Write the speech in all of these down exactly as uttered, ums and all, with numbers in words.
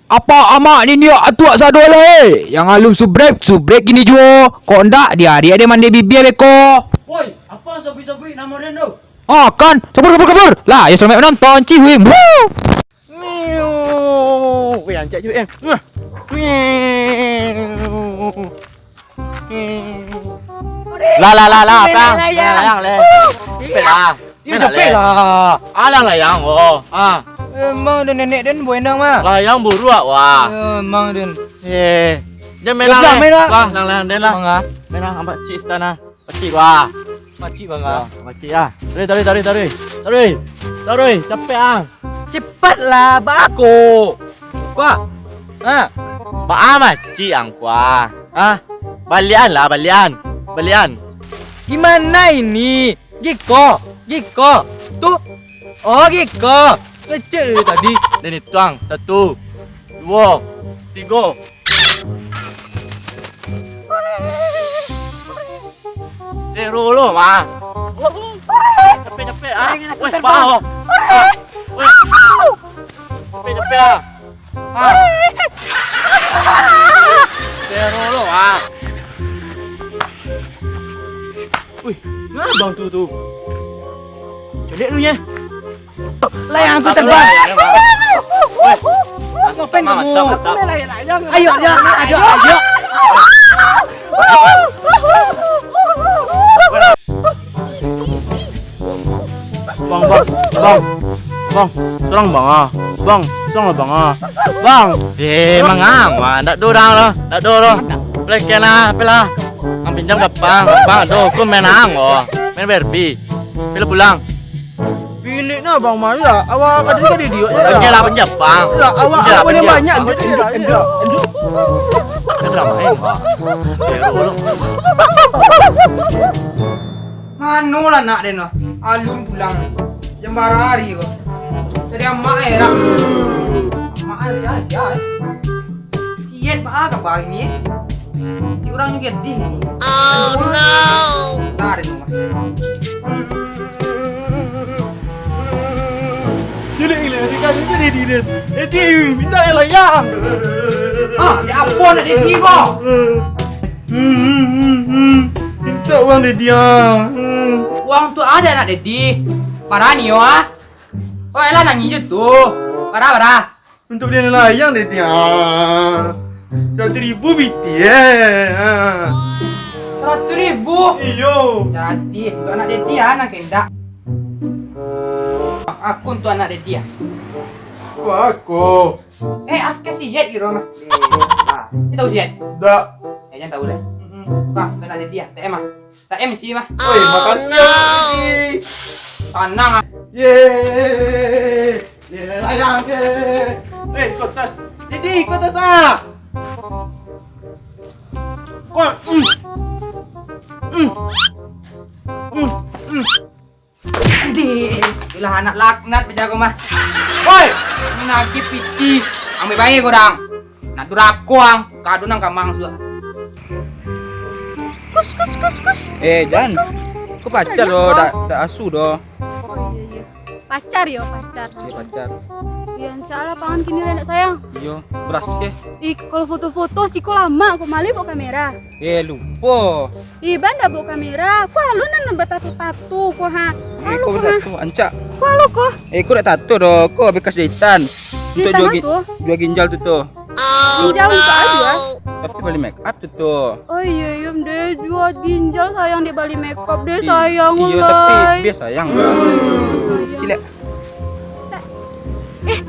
Apak, amak, niniak, atuak sado lai. Yang alun subrek, subrek kini juo. Kok ndak, diariak dek mandeh bibia beko. Woi, apo sabui-sabui namo den tu? Ah, kan. Kabur, kabur, kabur. Lah, yo salamaik manonton. Cihuim. Woo. Weh, ancak je, eh. Wah. Lah, lah, lah, lah, Bang. Layang, layang. Layang, leh. Capek lah. Iyo, capek lah. Alang layang, oh. Ah. Emang den nenek den buendang mah. Layang buruak, wah. Emang den. Eh. Jan main lah, main lah. Wah, layang, layang den lah. Bang, ah. Main lah, ampak cik istana. Pacik, wah. Pacik, Bang, ah. Wah, pacik, ah. Taruih, taruih, taruih, taruih. Taruih. Taruih, capek, ah. Cepatlah, bako. Kuah. Ha. Baa macik ang kuah. Ha? Balian lah, balian. Balian. Gimana ini? Giko, giko. Tu. Oh, giko. Kecil dari tadi. Dan itu ang. Satu. Duo. Tigo. Seru lo, mah. Capek-capek, ah. Weh, bah, oh. Weh. Capek-capek, ah. Ah. Seru lo, ah. Wih, ngabang tu, tu. Codek lu, nya. Layang tu terbang. Weh, ngapain kamu? Mantap, mantap. Ayo, ayo, ayo, ayo. Bang, bang, bang. Bang, tolong bang ah. Bang, tolong lah bang ah. Bang. Eh, mangang, wah, ndak do urang lo, ndak do lo. Peleken lah, apalah. Ang pinjam ka bang, bang, do, ko main ang, oh. Main Barbie. Pila pulang. Pilik nah bang mah lah. Awak kadang ka didiok je lah. Oke lah, pinjam bang. Lah, awak, awak boleh banyak duit je lah. Enduh, enduh. Kan dah main, wah. Seru lo. Mano lah anak den tu? Alun pulang ni. Jam bara hari ko. Tadi amak eh, rak. Amak eh, sia, sia eh. Siet baa kaba ini eh. Ti urang nyo gadih ni. Oh no. Sa den rumah. Cilik gila, dia kan dia jadi dia. Jadi minta layang. Ah, dia apo nak jadi ko? Hmm, hmm, hmm, hmm. Minta uang dari dia. Hmm. Uang tu ada nak dedi. Parah ni yo ah. Oh, elah nangis je tu. Parah, parah. Untuk dia layang dari dia. Seratus ribu biti eh. Ah. Seratus ribu? Iyo. Jadi, untuk anak dedi ah, nak kendak. Aku untuk anak dedi ah. Kok aku? Eh, aske siet kiro mah. Nah, ini tahu siet? Dak. Eh, jangan tahu deh. Mm-mm. Bang, kena ada dia. T M ah. Sa M C mah. Oi, makasih ya, Siti. Tanang ah. Yeay. Yeay, layang, yeay. Eh, kau tas. Didi, kau tas ah. Kau, mm. Mm. Mm. Mm. Dih, ilah anak laknat bajago mah. Woi, nagih piti. Ambil bae godang. Nak durako ang, kado nang kamang sudah. Kus, kus, kus, kus. Eh, Jan. Kus, kus. Kau pacar doh, dak, dak asu doh. Oh, iya, iya. Pacar yo, pacar. Iya, pacar. Iya, insya Allah, pangan kini lah, nak sayang. Iyo, beras ya. Ih, kalau foto-foto sih kok lama, kok malah bawa kamera. Eh, lupo. Ih, banda bawa kamera. Ko alun nan batato-tato ko ha. Eh, ko batato, ancak. Ko alu ko. Eh, ko dak tato doh, ko bekas jahitan. Untuk jual gi-, jual ginjal tu tu. Ginjal untuk aju ah. Tapi bali make up tu tu. Oh iyo, iyo, deh jual ginjal sayang dek bali make up deh sayang. Iyo, tapi biasa sayang. Cilek. Eh,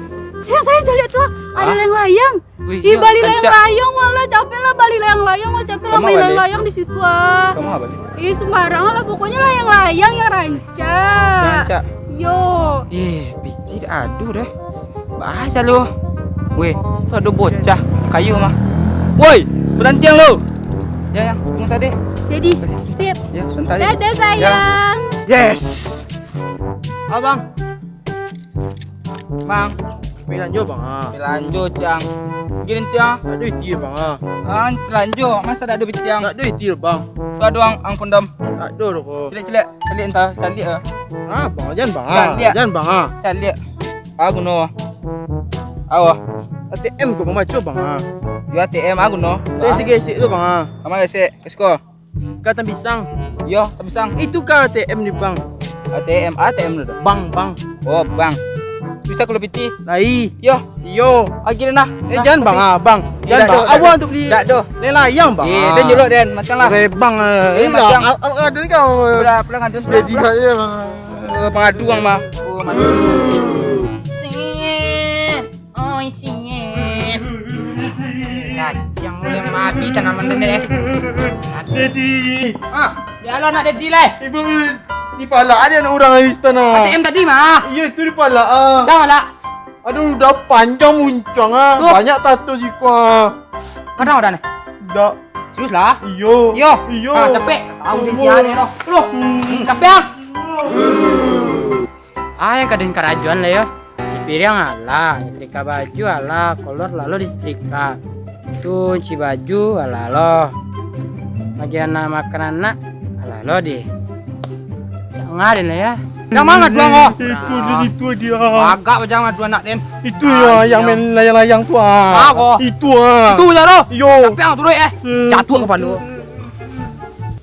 sayang, sayang, caliak tu ah. Ada layang-layang. Wih, ih, bali layang-layang, walah, capek lah bali layang-layang, walah, capek lah main layang-layang di situ ah. Ih, sembarang lah, pokoknya layang-layang yang rancak. Rancak. Yo. Eh, piti dak ado deh. Bahasa lu. Weh, tu ado bocah kayu mah. Woi, berantiang lu. Ya, yang tunggu tadi. Jadi, sip. Ya, santai. Dadah, sayang. Yes. Abang. Bang. Belanjo, Bang, ah. Belanjo, Cang. Gini, Cang. Tak ada iti, Bang, ah. Ah, belanjo. Masa tak ada bitiang? Tak ada iti, Bang. Tu ada ang, ang kondom. Tak ada, Bang. Cilik-cilik. Cilik entah. Calik, ah. Ah, Bang, jangan, Bang, ah. Calik. Jangan, Bang, ah. Calik. Ah, guna. Awo. A T M ko, Bang, baco, Bang, ah. Yo, A T M aku no. Tu isi gesek tu, Bang, ah. Kama gesek? Kesko. Ka Tampang Pisang. Yo, Tampang Pisang. Itu ka A T M di bank. A T M, A T M dulu. Bank, bank. Oh, bank. Bisa kulo piti? Lai. Yo. Yo. Agi dah nah. Eh, jangan, Bang, ah, Bang. Jangan, Bang. Awak untuk beli. Dak doh. Layang, Bang. Eh, den julok den, macam lah. Eh, Bang, eh, macam. Udah pulang adun. Jadi kaya, Bang. Eh, pengadu, Bang, mah. Oh, madu. Singit. Oi, singit. Kacang yang mati tanaman den, eh. Dedi. Ah, ya Allah, nak Dedi, leh. Ibu, di pala ada anak orang istana. A T M tadi, mah. Iya, itu di pala, ah. Sama lah. Aduh, udah panjang muncang, ah. Tuh. Banyak tato siko, ah. Kadang ada nih. Udah. Serius lah? Iyo. Iyo. Iyo. Ah, capek. Tahu dia siapa dia, loh. Loh. Hmm, capek, ah. Ah, yang kadin karajuan lah yo. Cuci piriang alah, nyetrika baju alah, kolor lalu disetrika. Tu cuci baju alah lo. Bagi anak makan anak alah lo deh. Cak ngarin lah ya. Yang mana dua ko? Itu di situ dia. Agak macam dua anak den. Itu ya yang main layang-layang tu ah. Ah, ko. Itu ah. Itu ya lo. Yo. Tapi yang turun eh. Jatuh kepala.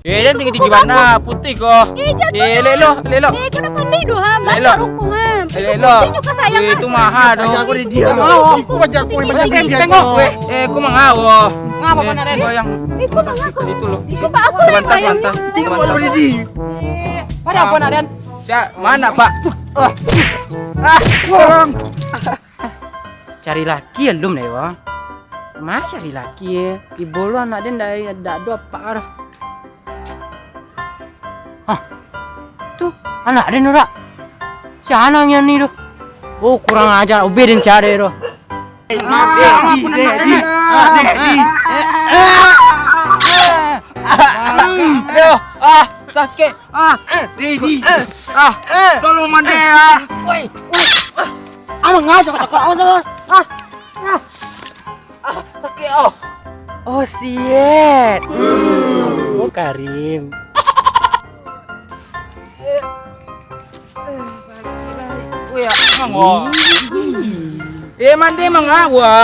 Eh, jangan tinggi-tinggi bana, putih ko. Eh, jatuh. Eh, elok, elok. Eh, kena pandai doh, ha. Elok. Baca rokok, ha. Elok. Putih nyo kasayang, ha. Itu mahal doh. Aku di dia. Aku baca aku yang banyak. Tengok, weh. Eh, aku mangawo. Ngapa, Pak Naden? Goyang. Itu mah aku. Situ lo. Itu Pak aku. Sebentar, sebentar. Tengok, Pak Didi. Eh, pada apa, Naden? Siap, mana, Pak? Ah. Ah, sorong. Cari laki alun deh, wah. Ma cari laki, eh? Ibo lo anak den dak, dak ado apak doh. Hah? Tu, anak den tu dak? Si anak ngian ni tu. Oh, kurang ajar, ubeh den si ade tu. Ah, Dedi, Dedi. Ah, Dedi. Ah, sakit. Ah, Dedi. Ah, tolong mande, ah. Woi. Aduh, ngaco kata kau, awas, awas. Ah, ah. Ah, sakit, oh. Oh, siet. Oh, Karim. Wih, ya, mangga. Eh, mande mangawa.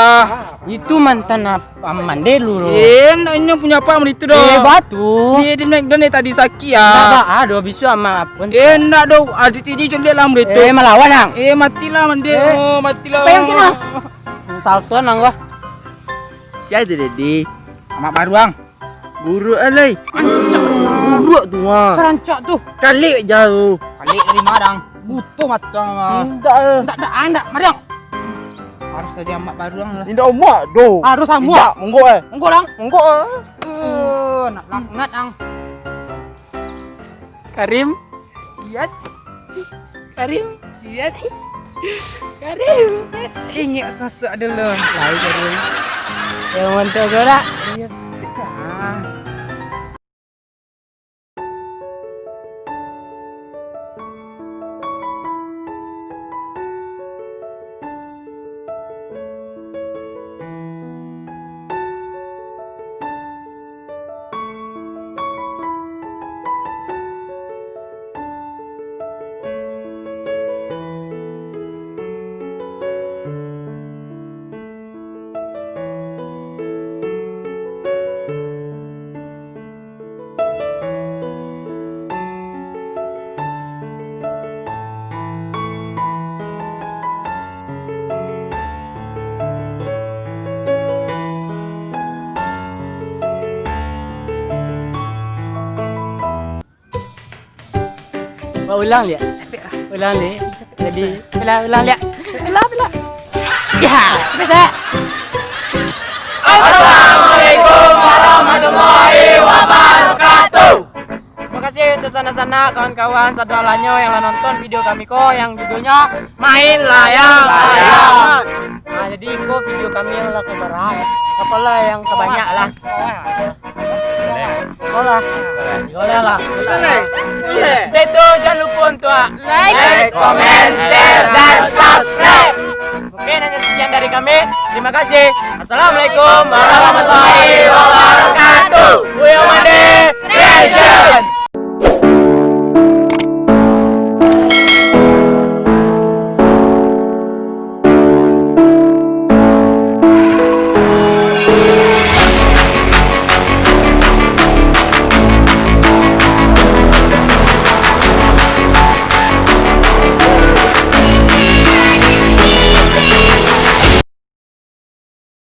Itu mantan ap-, am, mande dulu. Eh, ndak, inyo punyo apa mande itu doh? Eh, batu. Eh, dia naik, dia naik tadi sakit ya. Ndak, ndak ado, bisu ama pun. Eh, ndak doh, adik tini coliak lah mande itu. Eh, malawan, ang. Eh, matilah mande. Eh. Oh, matilah. Apa yang kena? Salto nang gua. Siapa itu, Dedi? Amak Baruang. Buruk alai. Rancak. Buruk tu, ah. Serancak tu. Kalik jauh. Kalik dari Madang. Butuh matang, ah. Ndak, eh. Ndak, ndak, ah, ndak. Mariang. Harus dari Amak Baruang lah. Indak umak doh. Harus amuak. Indak, monggo, eh. Monggo, lang. Monggo, eh. Eh, nak laknat, ang. Karim. Siat. Karim. Siat. Karim. Ingek sosok dulu. Lai, Karim. Yang mantap tu dak? Iya, ah. Ba ulang liak. Ulang liak. Jadi, ulang, ulang liak. Ulang, ulang. Ya, bisa. Assalamualaikum warahmatullahi wabarakatuh. Terima kasih untuk sanak-sanak, kawan-kawan, sadoalanyo yang lah nonton video kami ko yang judulnya Main Layang-Layang. Nah, jadi ko video kami yang lah kebarang. Apalah yang kebanyak lah. Boleh. Boleh lah. Boleh lah. Boleh. Jadi itu, jangan lupa untuk like, comment, share, dan subscribe. Mungkin hanya sekian dari kami. Terima kasih. Assalamualaikum warahmatullahi wabarakatuh. Buyo Mande Creation.